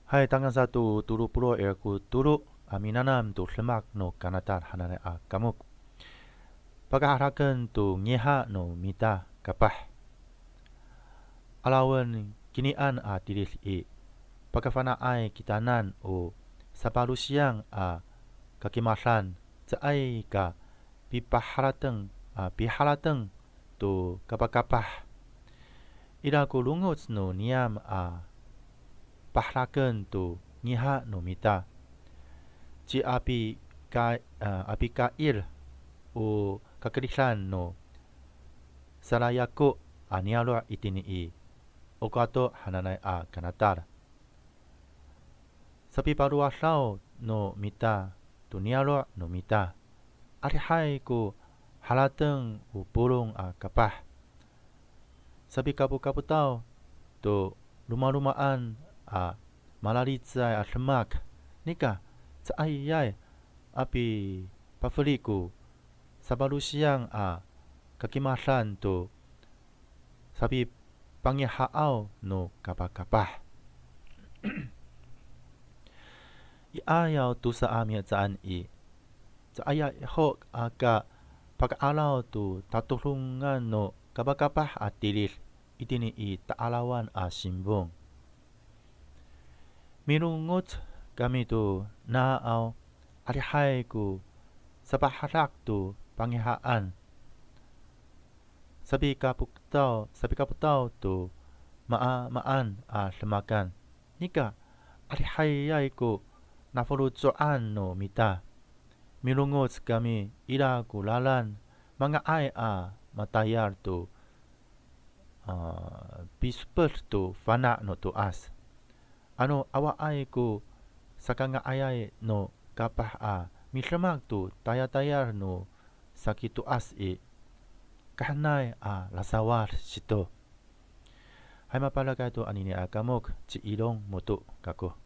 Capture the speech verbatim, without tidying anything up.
Hay, tangasa to tolo polo' ira ko tolo a minanam to demak no kanatal hananay a kamok. Pakaharaken to ngiha no mita kapah. Alawen kinian a tilid i, pakafana'ay kitanan o sapalosiyang a kakimadan, caay ka pipaharateng, a, piharateng to kapakapah. Ira ko longoc no niyam a paharaken to ngiha no mita. Ci api ka, a, api kail o kakeridan no salayako a niyaro' itini i Okato hananay a kanatal. Sapipalowadaw no mita to niyaro' no mita. Adihay ko harateng o polong a kapah. Sapikapokapotaw to lomalomaan a malalicay a demak. Nika, caayay a pipafeli ko sapalosiyang a kakimadan to sapipangihaaw no kapakapah. I ayaw tosa a mihecaan i, caayay ho a ka paka'araw to tatodongan no kapakapah a tilid itini i ta'arawan a singpong. Milongoc kami to naaw, adihay ko sapahadak to pangihaan. Sapikapotaw, sapikapotaw to maamaan a demakan. Nika, adihayay ko nafaloco'an no mita. Milongoc kami ira ko lalan manga'ay a matayal to, a, pisoped to fana' no to'as. Ano awaay ko sakanga'ayay no kapah a midemak to tayatayal no saki to'as i, kahenay a lasawad sito. Hay, mapalakay to anini a kamok, ci Ilong Moto kako.